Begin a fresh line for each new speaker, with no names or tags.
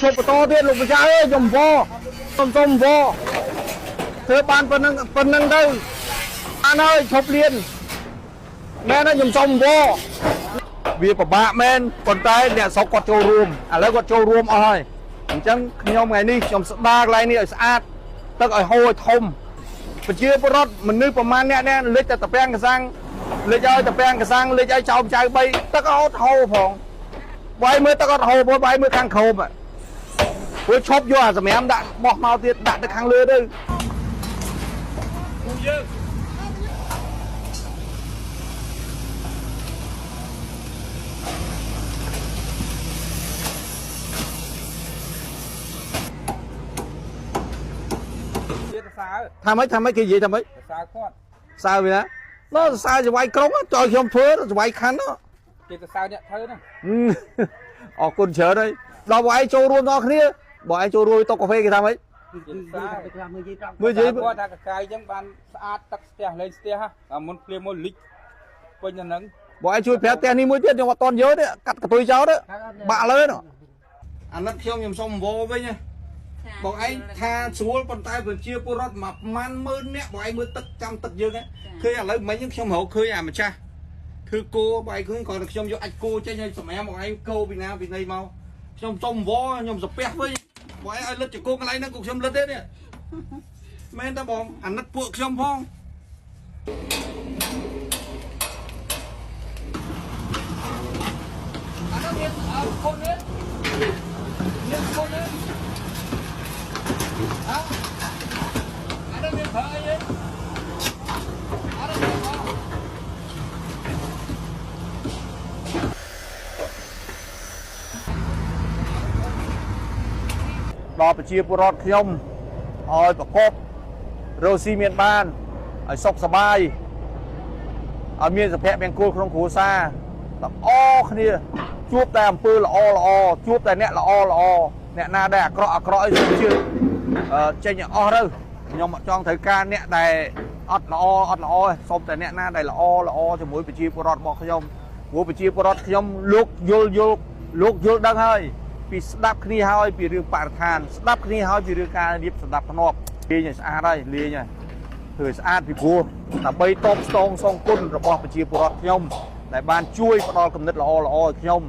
ឈប់បន្តទៀតលោកម្ចាស់អើយខ្ញុំវខ្ញុំសុំវធ្វើបានប៉ុណ្ណឹងប៉ុណ្ណឹងទៅបានហើយឈប់លៀនមែនហើយខ្ញុំសុំវវាពិបាកមែនប៉ុន្តែអ្នកស្រុកគាត់ចូលរួមឥឡូវគាត់ចូលរួមអស់ហើយអញ្ចឹងខ្ញុំថ្ងៃនេះខ្ញុំស្ដារកន្លែងនេះឲ្យស្អាតទឹកឲ្យហូរឲ្យធំប្រជាពលរដ្ឋមនុស្សប្រមាណអ្នកនេះលិចតែតាពាំងកសាំងលិចឲ្យតាពាំងកសាំងលិចឲ្យចោមចៅបីទឹកអត់ហូរផងបាយមើលទឹកអត់ហូរផងបាយមើលខាងក្រោមព្រោះឈប់យកអាសម្រាមដាក់បោះមកទៀតដាក់ទៅខាងលើទៅ
ជាសរសើរ
ថាម៉េចថាម៉េចគេនិយាយថាម៉េច
សរសើរគាត់
សើវាណានោះសើចវាយក្រុងចោលខ្ញុំធ្វើចវាយខណ្ឌ
គេសរសើរអ្នកធ្វើហ្នឹង
អរគុណច្រើនហើយដល់បងឯងចូលរួមដល់គ្នាបងឯងចូលរួមតុកាហ្វេគេថាម៉េច
គេសរសើរ
មើលនិយាយ
គាត់ថាកកាយអញ្ចឹងបានស្អាតទឹកស្ទះលេងស្ទះហ่ะមុនភ្លាមមកលិចពេញទៅហ្នឹង
បងឯងជួយប្រាប់ផ្ទះនេះមួយទៀតខ្ញុំអត់តន់យកទេកាត់កតុយចោលទេបាក់លើនោះអាណិតខ្ញុំខ្ញុំសុំវវិញបងឯងថាស្រួលប៉ុន្តែប្រជាពលរដ្ឋ10000នាក់បងឯងមើលទឹកចាំទឹកយើងឃើញឥឡូវមិញខ្ញុំរកឃើញអាម្ចាស់ធ្វើគោបងឯងឃើញគ្រាន់តែខ្ញុំយកអាចគោចេញឲ្យសម្រាមបងឯងគោពីណាពីណីមកខ្ញុំសុំវខ្ញុំសាពះវិញបងឯងឲ្យលិតជង្គង់កន្លែងហ្នឹងក៏ខ្ញុំលិតទេនេះមែនតើបងអាណិតពួកខ្ញុំផងអានោះមានអើកូននេះមានកូននេះអើអានោះមានប្រើអីទេអានោះមានប្រើដល់ប្រជាពលរដ្ឋខ្ញុំឲ្យប្រកបរស់ស៊ីមានបានឲ្យសុខសប្បាយឲ្យមានសុភមង្គលក្នុងគ្រួសារទាំងអស់គ្នាជួបតែអំពើល្អល្អជួបតែអ្នកល្អល្អអ្នកណាដែលអាក្រក់អាក្រក់អីសូមជឿចេញឲ្យអស់ទៅខ្ញុំអត់ចង់ត្រូវការអ្នកដែលអត់ល្អអត់ល្អទេសូមតែអ្នកណាដែលល្អល្អជាមួយប្រជាពលរដ្ឋរបស់ខ្ញុំព្រោះប្រជាពលរដ្ឋខ្ញុំលោកយល់យល់លោកយល់ដឹងហើយពីស្ដាប់គ្នាហើយពីរឿងបរិស្ថានស្ដាប់គ្នាហើយពីរឿងការរៀបសម្ដាប់ធ្នាប់លាងឲ្យស្អាតហើយលាងហើយធ្វើឲ្យស្អាតពីព្រោះដើម្បីតបស្នងសងគុណរបស់ប្រជាពលរដ្ឋខ្ញុំដែលបានជួយផ្ដល់គំនិតល្អល្អឲ្យខ្ញុំ